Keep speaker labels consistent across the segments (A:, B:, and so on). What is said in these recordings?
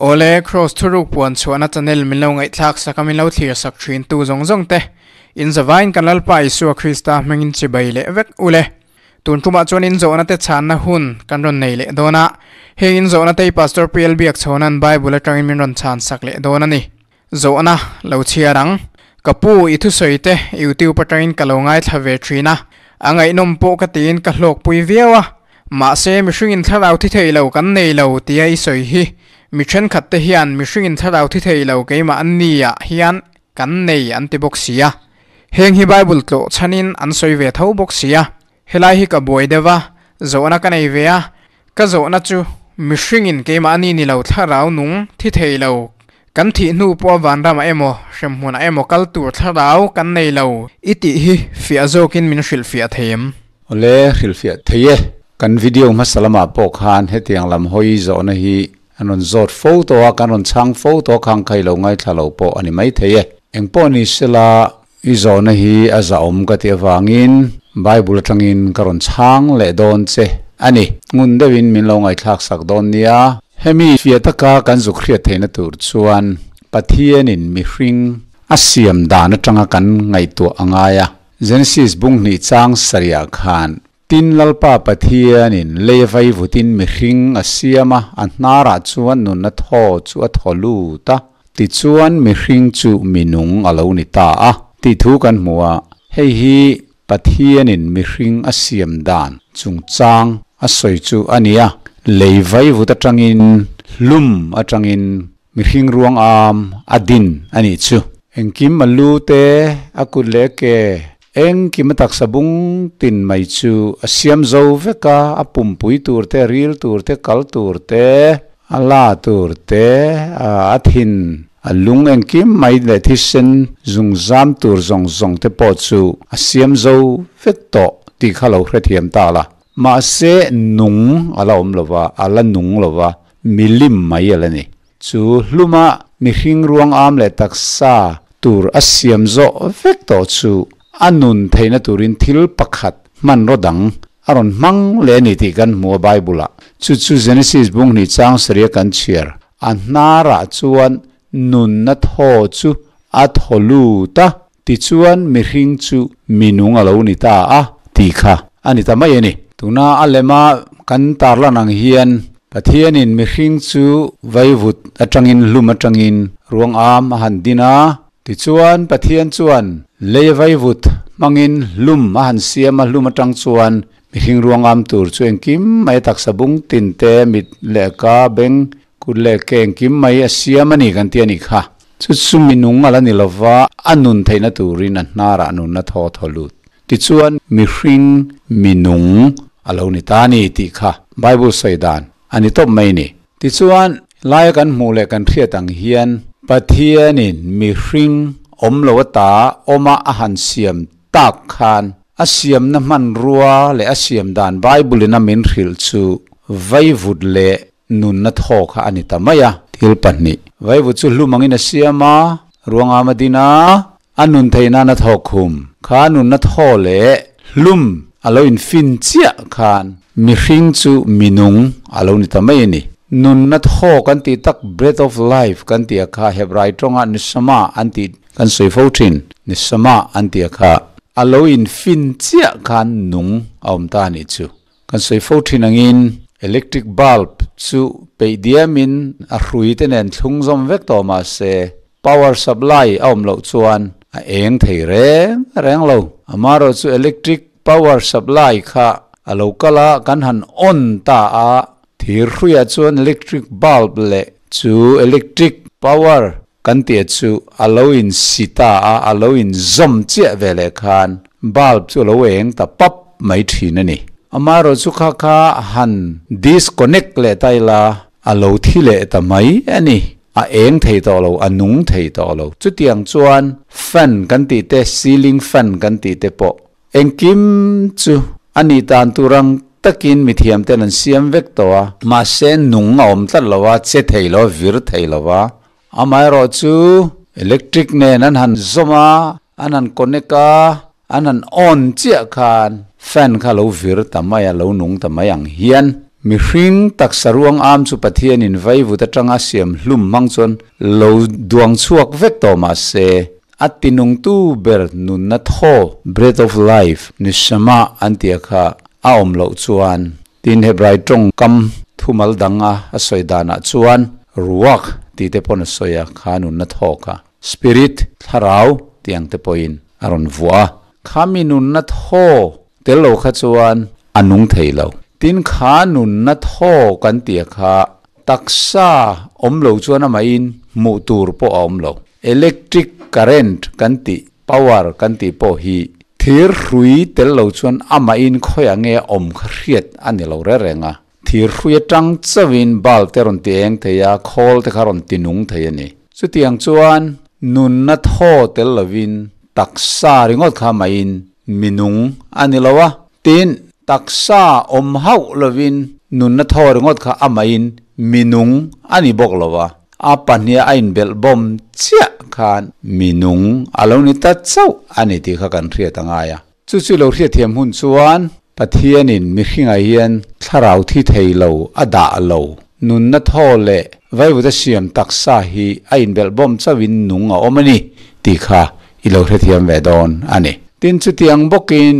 A: Awle, Kraws thuruk puan chhuahna channel min lo ngaihthlak sak a min lo thlir sak thin tu zawng zawng te, in zavaiin kan Lalpa Isua Krista hmingin chibai leh vek ule. Tun tumah chuan in zawhna te chhanna hun kan rawn nei leh dawn a, heng in zawhna te hi Pastor PL Biakchhawna'n Bible atangin min rawn chhan sak leh dawn a ni. Zawhna lo chhiar ang. Ka pu, i thusawi te YouTube atangin ka lo ngaithla ve thin a, a ngaihnawm pawh ka tiin ka hlawkpui viau a. Mahse, mihringin thlarau thi thei lo kan nei lo tia i sawi hi mi thenkhat te hian mihringin thlarau thi thei lo keimah an ni ah hian kan nei an ti bawk si a. Heng hi Bible tlawh chhanin an sawi ve tho bawk si a. Helai hi ka buai deuh a, zawhna ka nei ve a. Ka zawhna chu mihringin keimah a ni ni lo thlarau nung thi thei lo kan thih hnu pawh vanramah emaw hremhmunah emaw kal tur thlarau kan nei lo i tih hi fiah zawkin min hrilhfiah thei em?
B: Awle, hrilhfiah thei e. Kan video hmasa lamah pawh khan hetiang lam hawi zawhna hi an rawn zawt fo tawh a, kan rawn chhang fo tawh a, khang kha i lo ngaithla lo pawh a ni maithei e. Engpawh ni sela I zawhna hi a zahawm ka tih avangin Bible atangin ka rawn chhang leh dawn che a ni. Ngun deuhin min lo ngaihthlak sak dawn nia. Hemi fiah taka kan zuk hriat theihna tur chuan Pathianin mihring a siam dan atanga kan ngaihtuah a ngai a. Genesis bung hnih chang sarihah khan, Tin Lalpa Pathianin lei vai vutin mihring a siam a, a hnarah chuan nunna thaw chu a thaw lut a. Tichuan mihring chu minung a lo ni ta a tih thu kan hmu a, hei hi Pathianin mihring a siam dan chungchang a sawi chu a ni a, lei vaivut atangin hlum atangin mihring ruang am a din a nih chu. Engkim a lu te, a kut leh a ke, engkim a taksa bung tin mai chu a siam zo vek a, a pumpui tur te, a ril tur te, kal tur te, A la tur te, a thin, a lung engkim mai leh thisen zungzam tur zawng zawng te pawh chu a siam zo vek tawh tih kha lo hrethiam ta la. Mahse, nung a la awm lo va, a la nung lo va, milim mai a la ni. Chu hluma mihring ruang am leh taksa tur a siam zawh vek tawh chu a nun theihna turin thil pakhat hmanraw dang a rawn hmang leh a ni tih kan hmu a Bible ah. Chu chu Genesis bung hnih chang saria kan chhiar. A hnarah chuan nunna thaw chu a thaw lut a, tichuan mihring chu minung a lo ni ta a tih kha a ni ta mai a ni. Tuna a lema kan tarlan ang hian Pathianin mihring chu vaivut atangin hlum atangin ruang am a han din a, Tichuan, Pathian chuan lei vaivut hmangin hlum a han siam a, hlum atang chuan mihring ruangam tur chu engkim mai a taksa bung tin te, mit leh ka, beng, kut leh ke engkim mai a siam a ni kan ti a nih kha. Chu chu minung a la ni lova, a nun theihna turin a hnarah nunna thaw thaw lut. Tichuan, mihring minung a lo ni ta a ni tih kha Bible sawi dan a ni tawp mai a ni. Tichuan, laia kan hmuh leh kan hriat ang hian Pathianin mihring awm lo ata awma a han siam tak khan a siamna hmanrua leh a siam dan Bible-in a min hrilh chu vaivut leh nunna thaw kha a ni ta mai a. Thil pahnih, vaivut chu hlum angin a siam a, ruangam a din a, a nun theih nan a thaw khum kha nunna thaw leh hlum a lo infin chiah khan mihring chu minung a lo ni ta mai a ni. Nunna thaw kan tih tak breath of life kan tih a kha Hebrai tawngah neshama an tih kan sawi fo thin, neshama an tih a kha a lo infin chiah khan nung a awm ta a nih chu. Kan sawi fo thin angin electric bulb chu peih diamin a hrui te nen thlung zawm vek tawh mah se power supply a awm loh chuan a eng thei reng reng lo. Amaherawh chu electric power supply kha a lo kal a, kan han on ta a, thir hruiah chuan electric bulb leh chu electric power kan tih chu a lo in si ta a, a lo in zawm chiah ve leh khan bulb chu a lo eng ta pap mai thin a ni. Amaherawh chu kha kha han disconnect leh ta ila a lo thi leh ta mai a ni. A eng thei tawh lo, a nung thei tawh lo. Chutiang chuan fan kan tih te, ceiling fan kan tih te pawh engkim chu a nih tan tur ang takin mithiam ten an siam vek tawh a. Mahse nung a awm tlat lo a, che thei lo a, vir thei lo a. Amaherawh chu electric nen an han zawm a, an han connect a, an han on chiah khan fan kha lo vir ta mai a, lo nung ta mai ang hian. Mihring taksa ruang am chu Pathianin vaivut atanga siam hlum hmang chuan lo duang chhuak vek tawh mah se, a tinungtu ber nunna thaw, breath of life, neshama an tih kha a awm loh chuan, tin Hebrai tawngkam thumal danga a sawi danah chuan ruach tih te pawn a sawi a, kha nunna thaw kha spirit, thlarau tih ang te pawhin a rawn vuah a. Kha mi nunna thaw tel lo kha chuan a nung thei lo. Tin kha nunna thaw kan tih a kha taksa awm lo chuan amahin hmuh tur pawh a awm lo. Electric current kan tih, power kan tih pawh hi thir hrui tel lo chuan amahin khawiah nge a awm kha hriat a ni lo reng reng a. Thir hrui atang chauhin bulb te rawn ti eng thei a, khawl te kha rawn ti nung thei a ni. Chutiang chuan nunna thaw tel lovin taksa ringawt kha mahin minung a ni lo a. Tin, taksa awm hauh lovin nunna thaw ringawt kha amahin minung a ni bawk lo a. A pahniha a inbelh bawm chiah khan minung a lo ni ta chauh a ni tih kha kan hriat a ngai a. Chu chu lo hriatthiam hun chuan Pathianin mihringah hian thlarau thi thei lo a dah lo. Nunna thaw leh vaivuta siam taksa hi a inbelh bawm chauhin nung a awm a ni tih kha i lo hrethiam ve dawn a ni. Tin, chutiang bawkin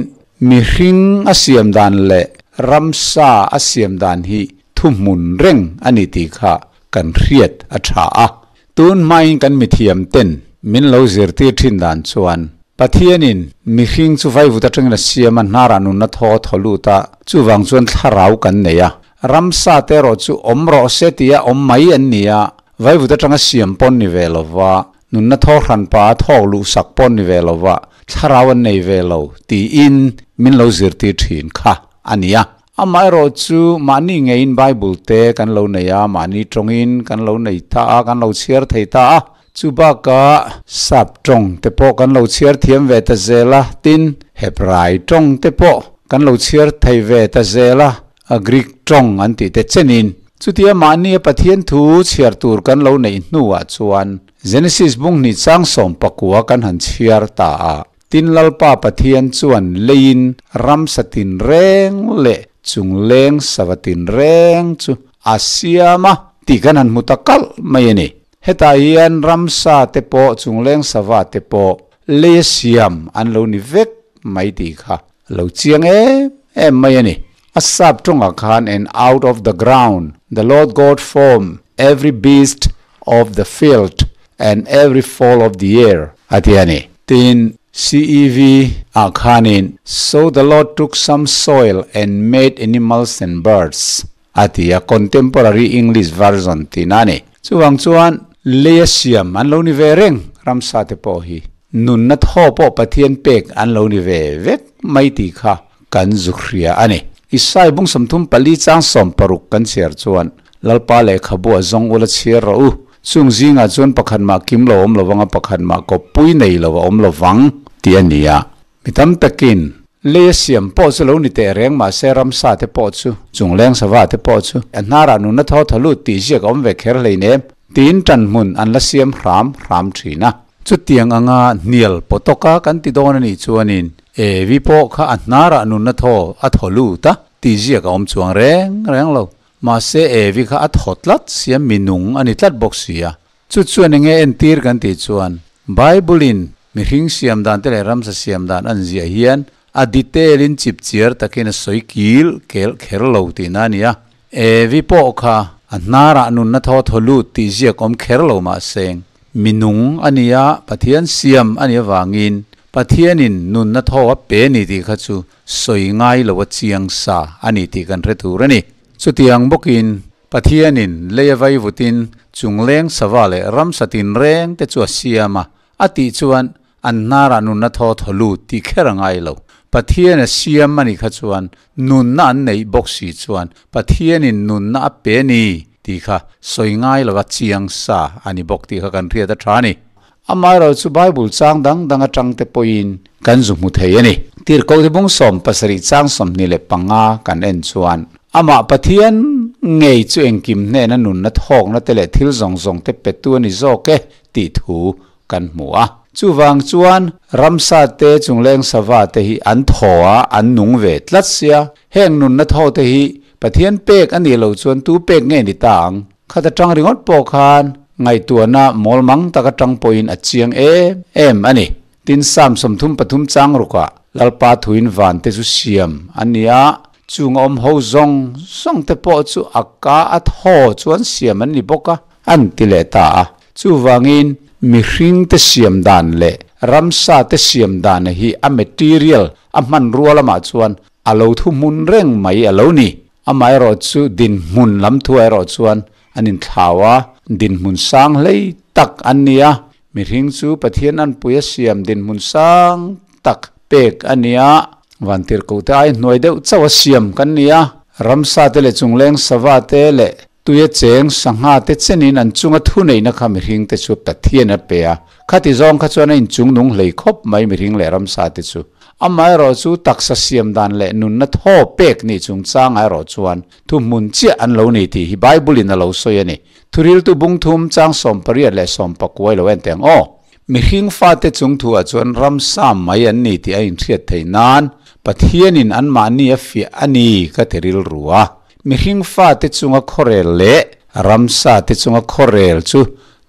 B: mihring a siam dan leh ramsa a siam dan hi thuhmun reng a ni tih kha kan hriat a tha a. Tun hmain kan mithiam ten min lo zirtir thin dan chuan Pathianin mihring chu vaivut atangin a siam a, hnarah nunna thaw a thaw lut a, chuvang chuan thlarau kan nei a. Ramsa te erawh chu awm rawh se tia awm mai an ni a, vaivut atanga siam pawn ni ve lova, nunna thaw hranpa a thawk luhsak pawn ni ve lova, thlarau an nei ve lo tiin min lo zirtir thin kha a ni a. Amaherawh chu mahni ngeiin Bible te kan lo nei a, mahni tawngin kan lo nei ta a, kan lo chhiar thei ta a. Chu bakah Sap tawng te pawh kan lo chhiar thiam ve ta zel a, tin Hebrai tawng te pawh kan lo chhiar thei ve ta zel a, a Greek tawng an tih te chenin. Chutia mahni a Pathian thu chhiar tur kan lo neih hnuah chuan Genesis bung hnih chang 19 kan han chhiar ta a. Tin Lalpa Pathian chuan leiin ramsa tinreng leh chungleng sava tinreng chu a siam a tih kan han hmu ta kalh mai a ni. Hetah hian ramsa te pawh chungleng sava te pawh lei a siam an lo ni vek mai tih kha a lo chiang em em mai a ni. A sap tawngah khan and out of the ground the Lord God formed every beast of the field and every fowl of the air a ti a ni. Tin, CEV ah khanin So the Lord took some soil and made animals and birds a ti a, Contemporary English Version tihna a ni. Chuvang chuan leia siam an lo ni ve reng ramsa te pawh hi nunna thaw pawh Pathian pek an lo ni ve vek mai tih kha kan zu hria a ni. Isai bung 34 chang 60 kan chhiar chuan Lalpa lehkhabu a zawng ula chhiar rawh u. Chung zingah chuan pakhat mah kim lo awm lovang a, pakhat mah kawppui nei lo a awm lovang tih a ni a. Mi tam takin lei a siam pawh chu lo ni teh reng mah se ramsa te pawh chu, chungleng sava te pawh chu a hnarah nunna thaw thaw lut tih ziak a awm ve kher hleinem tiin ṭanhmun an la siam hram hram ṭhin a. Chutiang anga hnial pawtawka kan ti dawn a nih chuanin Evi pawh kha a hnarah nunna thaw a thaw lut a tih ziak a awm chuang reng reng lo. Mahse Evi kha a thaw tlat sia, minung a ni tlat bawk si a. Chu chuan enge entir kan tih chuan Bible-in mihring siam dan te leh ramsa siam dan an ziah hian a detail-in chip chiar takin a sawi kil kel kher lo tihna a ni a. Evi pawh kha a hnarah nunna thaw thaw lut tih ziak awm kher lo mahse minung a ni a, Pathian siam a nih avangin Pathianin nunna thaw a pe ni tih kha chu sawi ngai lo a chiang sa a ni tih kan hre tur a ni. Chutiang bawkin Pathianin lei a vaivutin chungleng sava leh ramsa tinreng te chu a siam a, a tih chuan an hnarah nunna thaw thaw lut tih kher a ngai lo. Pathian a siam a nih kha chuan nunna an neih bawk si chuan Pathianin nunna a pe ni tih kha sawi ngai lo a chiang sa a ni bawk tih kha kan hriat a tha a ni. Amaherawh chu Bible chang dang dang atang te pawhin kan zu hmu thei a ni. Tirhkoh bung 17 chang 25 kan en chuan amah Pathian ngei chu engkim hnena nunna thawkna te leh thil zawng zawng te petu a ni zawk e tih thu kan hmu a. Chuvang chuan ramsa te chungleng sava te hi an thaw a, an nung ve tlat sia. Heng nunna thaw te hi. Pathian pek a nih loh chuan tu pek nge ni ta ang? Khat atang ringawt pawh khan ngaihtuahna mawl mang tak atang pawhin a chiang em em a ni. Tin, Psalm 33 chang rukah Lalpa thuin van te chu siam a ni a, chung a awm ho zawng zawng te pawh chu a ka a thaw chuan siam an ni bawk a, an ti leh ta a. Chuvangin, mihring te siam dan leh ramsa te siam dana hi a material, a hmanrua lamah chuan a lo thuhmun reng mai a lo ni. Amaherawhchu dinhmun lam thuah erawh chuan an inthlau a, dinhmun sang hlei tak an ni a. Mihring chu Pathian anpui a siam dinhmun sang tak pek a ni a, vantirhkohte ai hnuai deuh chauh a siam kan ni a, ramsa te leh chungleng sava te leh tuia cheng sangha te chenin an chunga thuneihna kha mihring te chu Pathian a pe a, khati zawng kha chuan a inchungnung hlei khawp mai mihring leh ramsa te chu. Amaherawh chu taksa siam dan leh nunna thaw pek nih chungchangah erawh chuan thuhmun chiah an lo ni tih hi Bible in a lo sawi a ni. Thuriltu bung thum chang 18 leh 19 lo en teh ang aw. Mihring fate chung thuah chuan ramsa mai an ni tih a inhriat theih nan Pathianin anmahni a fiah a ni ka ti rilru a. Mihring fate chunga khawrel leh ramsa te chunga khawrel chu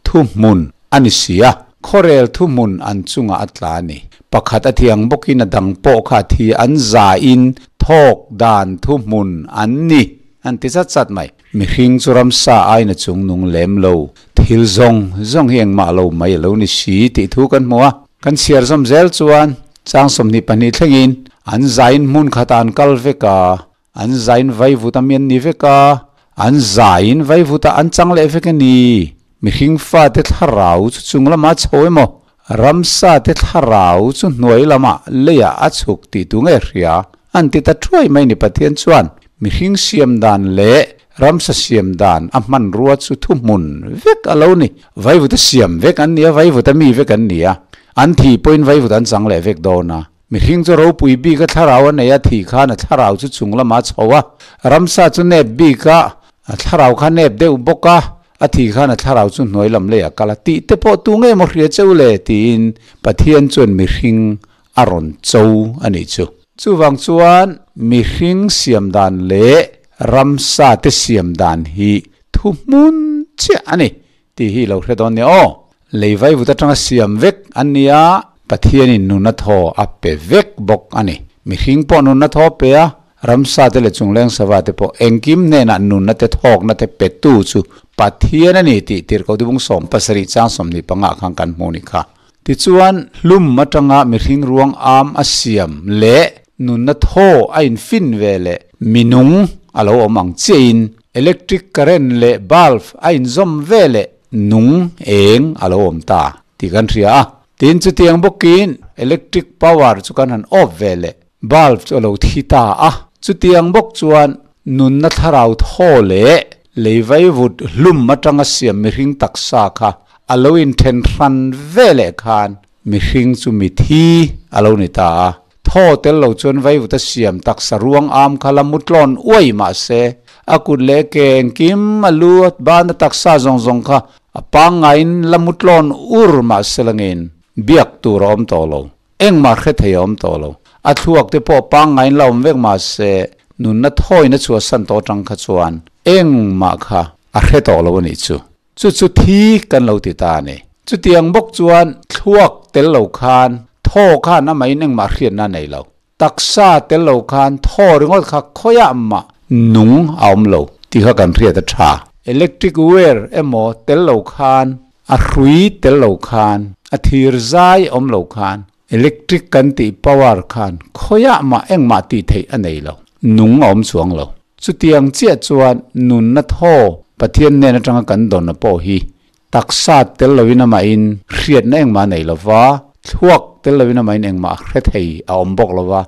B: thuhmun a ni si a, khawrel thuhmun an chungah a tla a ni. Pakhat a thiang bawkin a dang pawh kha thi an zain thawk dan thuhmun an ni an ti chat chat mai. Mihring chu ramsa aina chung nung lem lo, thil zawng zawng hi engmah lo mai a lo ni si tih thu kan hmu a. Kan chhiar zawm zel chuan chang 22 thlengin an zain hmun khatah an kal vek a, An zain vaivut a mian ni vek a, an zain vaivut a an chang leh vek a ni. Mihring fate thlarau chu chung lamah a chho emaw, ramsa te thlarau chu hnuai lamah leiah a chhuk tih tu nge hria? An ti ta thuai mai ni Pathian chuan mihring siam dan leh ramsa siam dan a hmanrua chu thuhmun vek a lo ni. Vaivut a siam vek an ni a, vaivut a mi vek an ni a, an thih pawhin vaivut an chang leh vek dawn a. Mihring chu ropui bik a thlarau a nei a, thih khan a thlarau chu chung lamah a chho a, ramsa chu nep bik a, a thlarau kha nep deuh bawk a, a thih khan a thlarau chu hnuai lam leiah kal a, tih te pawh tu nge maw hria cheu le tiin Pathian chuan mihring a rawn cho a nih chu. Chuvang chuan mihring siam dan leh ramsa te siam dan hi thuhmun chiah a ni Tih hi i lo hre dawn nia aw. Lei vaivut atanga siam vek an ni a, Pathianin nuna thaw a pe vek bawk a ni. Mihring pawh nunna thaw a pe a, ramsa te leh chungleng sava te pawh engkim hnenah nunna te thawkna te petu chu Pathian a ni tih Tirhkoh Dibung 17 chang 25 ah khan kan hmu ni kha. Tichuan, hlum atanga mihring ruang am a siam leh nunna thaw a infin ve leh minung a lo awm ang chiahin electric current leh bulb a inzawm ve leh nung eng a lo awm ta tih kan hria a. Tin, chutiang bawkin electric power chu kan han off ve leh bulb chu a lo thi ta a. Chutiang bawk chuan nunna thlarau thaw leh lei vaivut hlum atanga siam mihring taksa kha a lo inthen hran ve leh khan mihring chu mithi a lo ni ta a. Thaw tel lo chuan vaivut a siam taksa ruang am kha la mu tlawn uai mah se, a kut leh ke engkim a lu a ban a taksa zawng zawng kha a pangngaiin la mu tlawn ur mah se langin biak tur a awm tawh lo. Engmah hre thei a awm tawh lo. A thluak te pawh pangngaiin la awm vek mah se, nunna thawina chhuahsan tawh atang kha chuan engmah kha a hre tawh lo a nih chu. Chu chu thi kan lo ti ta a ni. Chutiang bawk chuan thluak tel lo khan thaw khan amahin engmah hriatna a nei lo. Taksa tel lo khan thaw ringawt kha khawiah mah nung a awm lo tih kha kan hriat a tha. Electric wire emaw tel lo khan, a hrui tel lo khan, a thir zai awm lo khan electric kan tih power khan khawiah mah engmah tih theih a nei lo, nung a awm chuang lo. Chutiang chiah chuan nunna thaw Pathian hnen atanga kan dawnna pawh hi taksa tel loin amahin hriatna engmah a nei lo va, thluak tel loin amahin engmah hre thei a awm bawk lo va,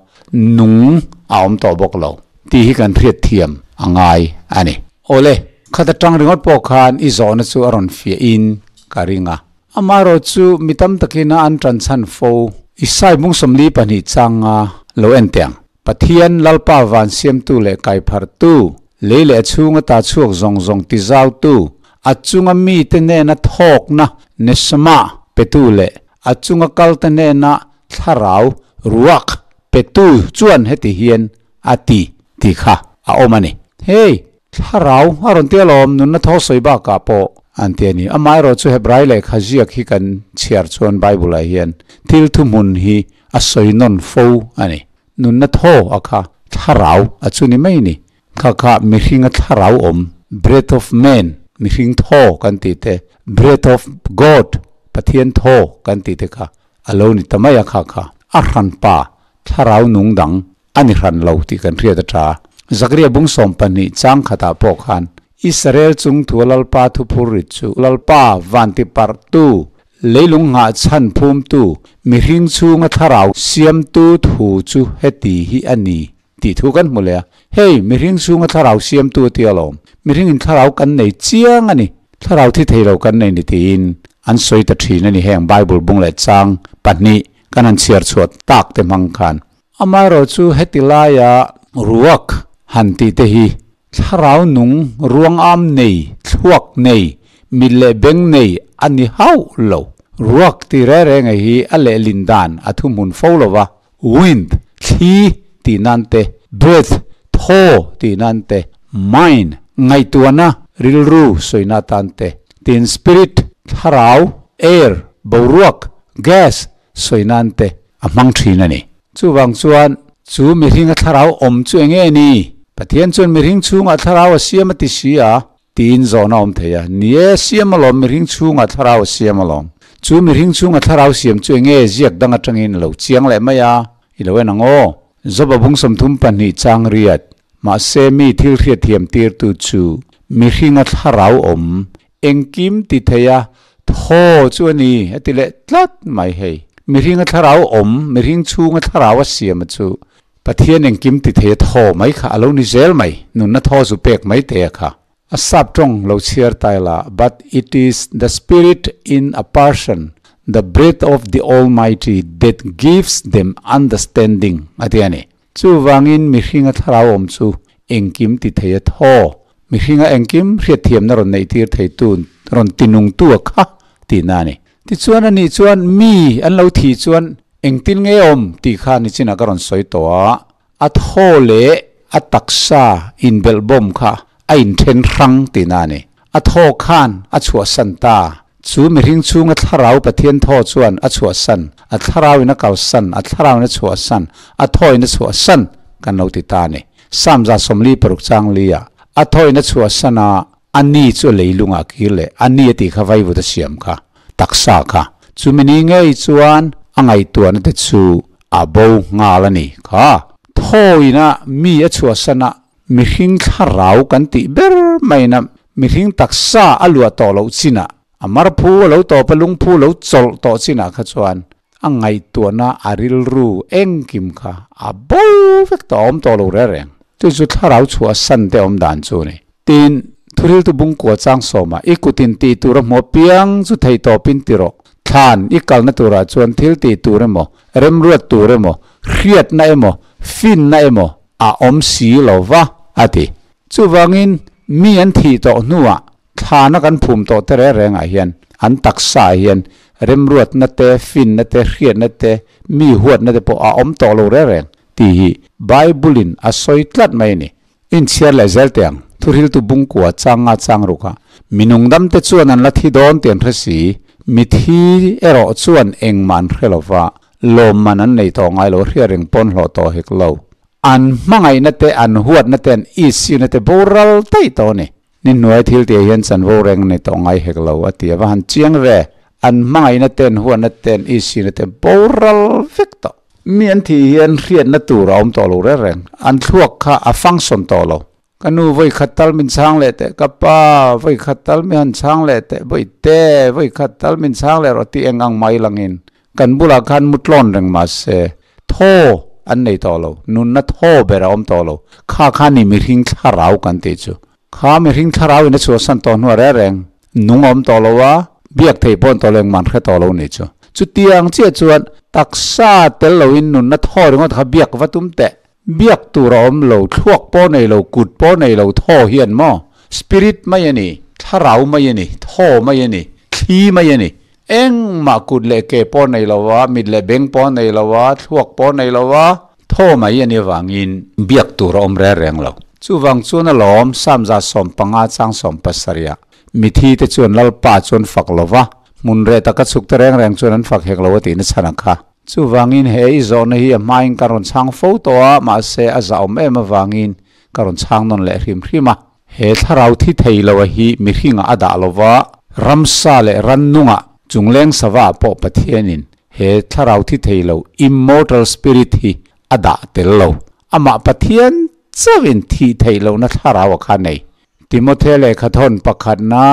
B: nung a awm tawh bawk lo tih hi kan hriat thiam a ngai a ni. Awle, khat atang ringawt pawh khan i zawhna chu a rawn fiahin ka ring a. Amaherawh chu mi tam takin a an tan chhan fo. Isai bung 42 changa lo en teh ang. Pathian Lalpa van siamtu leh kaiphartu, lei leh a chhunga ta chhuak zawng zawng tizautu, a chunga mite nena thawkna nesama petu leh a chunga kalte nena thlarau, ruach, petu chuan heti hian a ti tih kha a awm a ni. Hei, thlarau a rawn tia lawm, nunna thaw sawi bakah pawh an ti a ni. Amaherawhchu Hebrai lehkha ziak hi kan chhiar chuan Bible-ah hian thil thuhmun hi a sawi nawn fo a ni. Nunna thaw a kha thlarau a chu ni mai ni. Kha kha mihringa thlarau awm, breath of man, mihring thaw kan tih te, breath of God, Pathian thaw kan tih te kha a lo ni ta mai a kha kha a hran pa thlarau nung dang a ni hran lo tih kan hriat a tha. Zakaria bung 12 chang khatah pawh khan Israel chung thua Lalpa thu phur rit chu Lalpa van ti parh tu, leilung nghah chhan phum tu, mihring chhunga thlarau siamtu thu chu heti hi a ni tih thu kan hmu leh a. Hei, mihring chhunga thlarau siamtu a ti alawm. Mihringin thlarau kan nei chiang a ni. Thlarau thi thei lo kan nei ni tiin an sawi ta thin a ni heng Bible bung leh chang pahnih kan han chhiar chhuah tak te hmang khan. Amaherawh chu heti laia ruak han tih te hi thlarau nung ruangam nei, thluak nei, mit leh beng nei a ni hauh lo. Ruak tih reng reng hi a lehlin dan a thuhmun fo lo va, Wind, thli, tih nan te, breath, thaw, tih nan te, mind, ngaihtuahna, rilru, sawina atan te, tin spirit, thlarau, air, boruak, gas, sawi nan te a hmang thin a ni. Chuvang chuan, chu mihringa thlarau awm chu eng nge ni? Pathian chuan mihring chhungah thlarau a siam a ti si a, Tiin zawhna awm thei a. Ni e, siam alawm, mihring chhungah thlarau a siam alawm. Chu mihring chhunga thlarau siam chu enge ziak dang atangin a lo chiang leh mai a, i lo en ang aw. Job-a bung 32 chang riat, Mahse mi thil hriatthiam tirtu chu mihringa thlarau awm, engkim ti thei a, thaw chu a ni, a ti leh tlat mai hei. Mihringa thlarau awm, mihring chhunga thlarau a siam a chu Pathian engkim ti thei a thaw mai kha a lo ni zel mai, nunna thaw zu pek mai te a kha. A sap tawng lo chhiar tai la, But it is the spirit in a person, the breath of the Almighty that gives them understanding a ti a ni. Chuvangin mihringa thlarau awm chu engkim ti thei a thaw, mihringa engkim hriatthiamna rawn neihtir theitu, rawn tinungtu a kha tihna a ni. Tichuan anih chuan mi an lo thih chuan engtin nge awm tih kha nichinah ka rawn sawi tawh a, a thaw leh a taksa inbelh bawm kha a inthen hrang tihna a ni. A thaw khan a chhuahsan ta. Chu mihring chhunga thlarau Pathian thaw chuan a chhuahsan, a thlarauin a kalsan, a thlarauin a chhuahsan, a thawin a chhuahsan kan lo ti ta a ni. Psalm 46 chang li-ah a thawin a chhuahsan a, A ni chu a leilungah kir leh a ni a tih kha vaivut a siam kha, taksa kha. Chumi ni ngei chuan a ngaihtuahna te chu a bo nghal a ni kha. Thawina mi a chhuahsan a, mihring thlarau kan tih ber maina mihring taksa a luah tawh loh chinah, a marphu a lo tawp a lungphu lo chawlh tawh chinah kha chuan a ngaihtuahna a rilru engkim kha a bo vek tawh a awm tawh lo reng reng. Chu chu thlarau chhuahsan te awm dan chu a ni. Tin, thuriltu bungkua chang sawmah i kutin tih tur a hmuh apiang chu theih tawpin ti rawh. Thlan i kalna turah chuan thil tih tur emaw, remruat tur emaw, hriatna emaw, finna emaw a awm si lo va, a ti. Chuvangin, mi an thih tawh hnuah thlana kan phum tawh te reng rengah hian an taksaah hian remruatna te, finna te, hriatna te, mi huatna te pawh a awm tawh lo reng reng tih hi Bible-in a sawi tlat mai a ni. Inchhiar leh zel teh ang. Thuhriltu bungkua chang nga chang ruk a, mi nungdam te chuan an la thi dawn tih an hre si, mi thi erawh chuan engmah an hre lo va, lawmman an nei tawh ngai lo, hria reng pawn hlawh tawh hek lo. An hmangaihna te, an huatna te, an isina te boral daih tawh a ni. Ni hnuai thil tih ah hian chanvo reng nei tawh ngai hek lo a ti a, va han chiang ve. An hmangaihna te, an huatna te, an isina te boral vek tawh. Mi an thih hian hriatna tur a awm tawh lo reng reng. An thluak kha a function tawh lo. Ka nu vawi khat tal min chhang leh teh, ka pa vawi khat tal mi han chhang leh teh, vawi te vawi khat tal min chhang leh rawh tih eng ang mai langin kan bulah khan mu tlawn reng mah se thaw an nei tawh lo, nunna thaw ber a awm tawh lo. Kha kha ni mihring thlarau kan tih chu. Kha mihring thlarau in a chhuahsan tawh hnuah reng reng nung a awm tawh lo a, biak thei pawh an tawh lo engmah an hre tawh lo nih chu. Chutiang chiah chuan taksa tel loin nunna thaw ringawt kha biak va tum teh. Biak tur a awm lo, thluak pawh nei lo, kut pawh nei lo thaw hian maw? Spirit mai a ni, thlarau mai a ni, thaw mai a ni, thli mai a ni. Engmah kut leh ke pawh nei lo a, mit leh beng pawh nei lo a, thluak pawh nei lo a, thaw mai a ni avangin biak tur a awm reng reng lo. Chuvang chuan alawm Psalm 115 chang 17 ah mithi te chuan Lalpa chu an fak lo va, hmun reh taka chhuk te reng reng chuan an fak hek lo a tihna chhan a kha. Chuvangin he i zawhna hi a hmain ka rawn chhang fo tawh a, mahse a zahawm em avangin ka rawn chhang nawn leh hrim hrim a. He thlarau thi thei lo a hi mihringah a dah lo va, ramsa leh rannungah chungleng sava ah pawh Pathianin he thlarau thi thei lo, immortal spirit, hi a dah tel lo. Amah Pathian chauhin thih theih lohna thlarau a kha nei. Timothe lehkhathawn pakhatna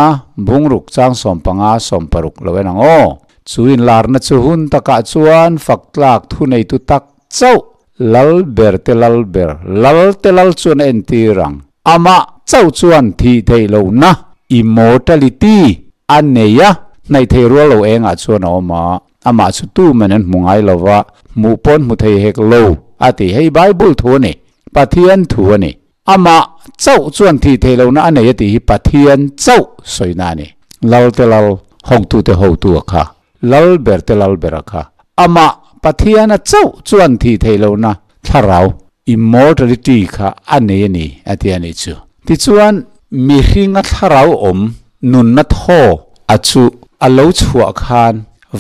B: bungruk chang 15 16 lo en ang aw. Chu inlarna chu hun takah chuan fak tlak thuneitu tak chauh Lal ber te lal ber, lal te lal chuan a entir ang. Amah chauh chuan thih theih lohna, immortality, a nei a, hnaih theih rual lo engah chuan a awm a. Amah chu tu men an hmu ngai lo va, hmuh pawn hmu thei hek lo, a ti. Hei Bible thu a ni, Pathian thu a ni. Amah chauh chuan thih theih lohna a nei a tih hi Pathian chauh sawina a ni. Lal te lal, hotu te hotu a kha. Lal ber te lal ber a kha. Amah Pathiana chauh chuan thih theih lohna thlarau, immortality, kha a nei a ni a ti a nih chu. Tichuan, mihringa thlarau awm nunna thaw a chu a lo chhuah khan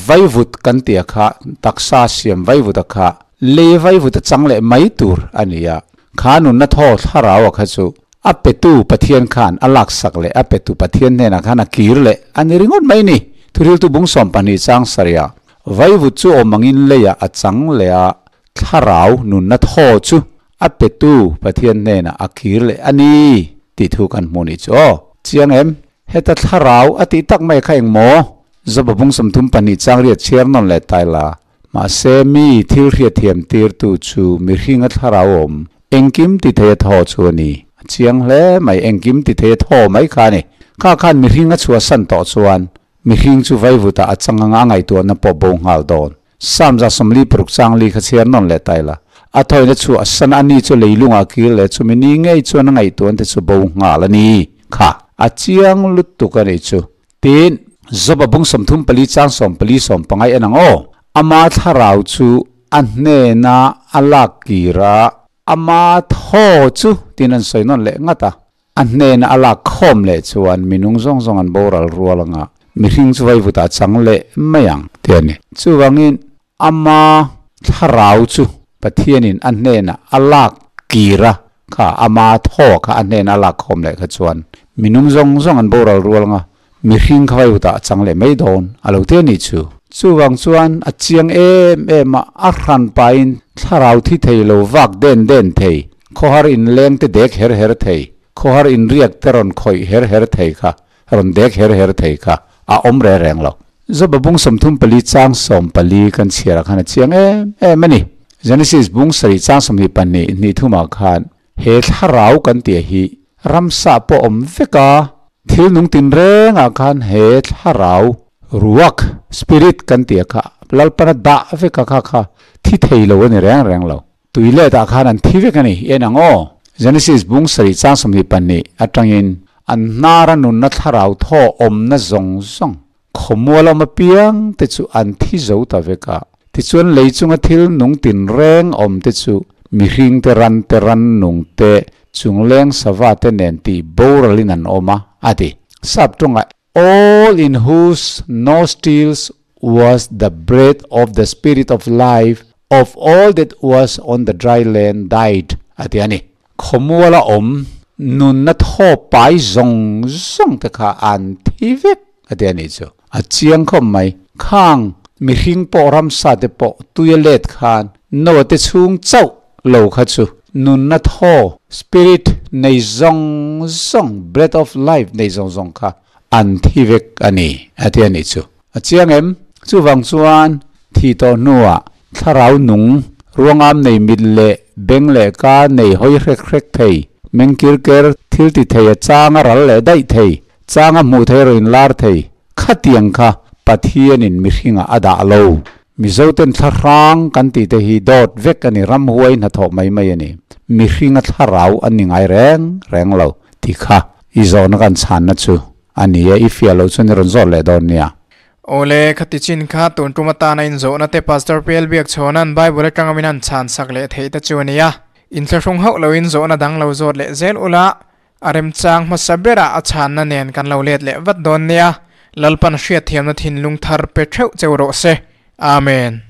B: vaivut kan tia kha, taksa siam vaivut a kha, lei vaivut a chang leh mai tur a ni a. Kha nunna thaw thlarau a kha chu a petu Pathian khan a laksak leh a petu Pathian hnenah khan a kir leh a ni ringawt mai ni. Thuriltu bung 12 chang sarih vaivut chu awm angin leiah a chang leh a, thlarau nunna thaw chu a petu Pathian hnenah a kir leh a ni tih thu kan hmuh nih chu aw. Chiang em? Heta thlarau a tih tak mai kha eng maw? Joba bung 32 chang riat chhiar nawn leh tai la. Mahse, mi thil hriatthiam tirtu chu mihringa thlarau awm, engkim ti thei a thaw chu a ni. A chiang hle mai, engkim ti thei a thaw mai kha a ni. Kha khan mihring a chhuahsan tawh chuan mihring chu vaivutah a chang anga a ngaihtuahna pawh bo nghal dawn. Psalm 46 chang li kha chhiar nawn leh ta ila. A thawina chhuahsan a ni chu leilungah kir leh chumi ni ngei chuan a ngaihtuahna te chu bo nghal a ni kha. A chiang lutuk a nih chu. Tin, Job-a bung 34 chang 14 15 en ang aw. Ama thlarau chu a hnena a lak kir a, ama thaw chu tin an sawi nawn leh ngat a. A hnena a lak khawm leh chuan minung zawng zawng an boral rual anga mihring chu vaivutah chang leh mai ang ti a ni. Chuvangin ama thlarau chu Pathianin a hnena a lak kir a, kha ama thaw kha a hnena a lak khawm leh kha chuan minung zawng zawng an boral rual anga mihring kha vaivutah a chang leh mai dawn a lo ti a nih chu. Chuvang chuan a chiang em em a, a hran pahin thlarau thi thei lo vak den den thei, khawhar inleng te dek her her thei, khawhar inriak te rawn khawih her her thei kha rawn dek her her thei kha a awm reng reng lo. Joba bung 34 chang 14 kan chhiarah khan a chiang em em a ni. Genesis bung 7 chang 22 hnih thumah khan he thlarau kan tih hi ramsa pawh awm vek a, thil nung tin rengah khan he thlarau ruak, spirit, kan tih kha Lalpana dah vek a kha kha thi thei lo a ni reng reng lo. Tui letah khan an thi vek a ni, en ang aw. Genesis bung 7 chang 22 atangin an hnara nunna thlarau thaw awmna zawng zawng khawmual awm apiang te chu an thi zo ta vek a. Tichuan lei chunga thil nung tin reng awm te chu mihring te ran te ran nung te chungleng sava te nen tih boralin an awm a, a ti. Sap tawngah All in whose nostrils was the breath of the spirit of life of all that was on the dry land died a ti a ni. Khawmuala awm nunna thaw pai zawng zawng te kha an thi vek a ti a nih chu. A chiang khawp mai. Khang mihring pawh ramsa te pawh tuia let khan Noah te chhung chauh lo kha chu nunna thaw, spirit, nei zawng zawng, breath of life, nei zawng zawng kha an thi vek a ni a ti a nih chu. A chiang em? Chuvang chuan thi tawh hnuah thlarau nung, ruangam nei mit leh beng leh ka nei hawi hrek hrek thei, meng kir ker, thil ti thei a chang a ral leh daih thei, chang a hmuh thei rawh inlar thei, khatiang kha Pathianin mihringah a dah lo. Mizoten thlahrang kan tih te hi dawt vek a ni, ramhuai hnathawh mai mai a ni. Mihringa thlarau an ni ngai reng reng lo tih kha i zawhna kan chhanna chu a ni e, i fiah loh chuan i rawn zawt leh dawn nia.
A: Awle, khati chin kha tun tum atana inzawhna te Pastor PL Biakchhawna'n Bible atanga min han chhan sak leh theih te chu a ni a. Inthlahrung hauh loin zawhna dang lo zawt leh zel ula, a remchang hmasa berah a chhanna nen kan lo let leh vat dawn nia. Lalpan hriatthiamna thinlung thar pe theuh cheu rawh se. Amen.